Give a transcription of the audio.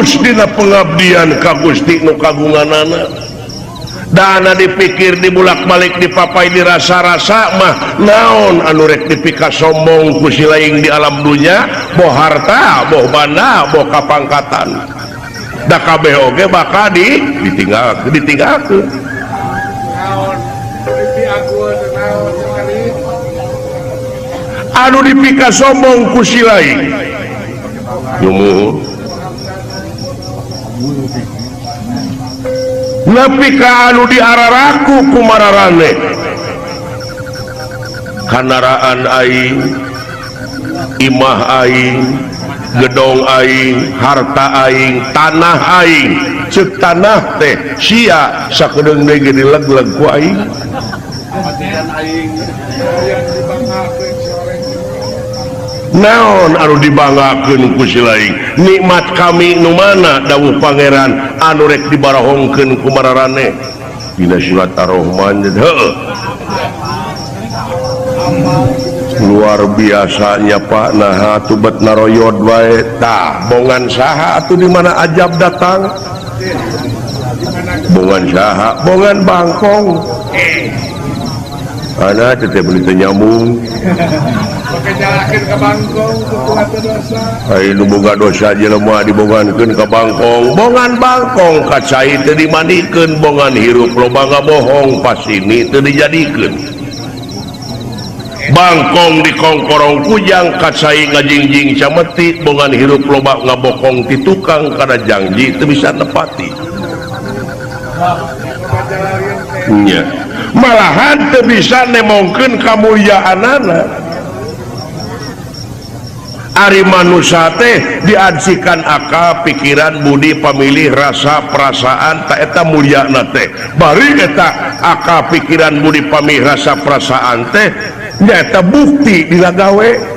Tulus dina pengabdian ka Gusti nu kagunganana. Dana dipikir, dibulak-balik, dipapai, dirasa-rasa mah, naon anu rek dipika sombong ku si laing di alam dunya, boh harta, boh banda, boh kapangkatan, da kabeh oge bakal di ditinggal ditinggalkeun. Naon piaguan, naon sekali. Anu dipika sombong ku si laing nyumuhun nepi ka anu diararaku ku mararane, kandaraan aing, imah aing, gedong aing, harta aing, tanah aing. Cek tanah teh, sia sakedeung deui ge dileg-leg ku aing. Pamajikan aing yang dibanggakeun sore. Naon anu dibanggakeun ku si laing? Nikmat kami nu mana, dawuh Pangeran, anu rek dibarahongkeun ku mararane dina surat Ar-Rahman? Heueuh, luar biasanya, Pak. Nah, atuh bet naroyod wae tah. Bongan saha atuh? Di mana ajab datang? Bongan saha? Bongan bangkong. Ana teh beli teu nyambung. Pakai jalakeun ka bangkong kuat dosa. Ai nu boga dosa jelema dibongankeun ka bangkong. Bongan bangkong, ka cai teu dimandikeun. Bongan hirup loba ngabohong, pasini teu dijadikeun. Bangkong dikongkorong kujang, ka cai ngajingjing cameti. Bongan hirup loba ngabokong ti tukang, kana janji teu bisa nepati nya. Malahan teu bisa nemongkeun kamulyaanana. Ari manusia teh diadsikan akal, pikiran, budi, pamilih, rasa, perasaan. Tak eta mulyana teh bari eta akal, pikiran, budi, pamilih, rasa, perasaan teh nyata bukti dina gawe.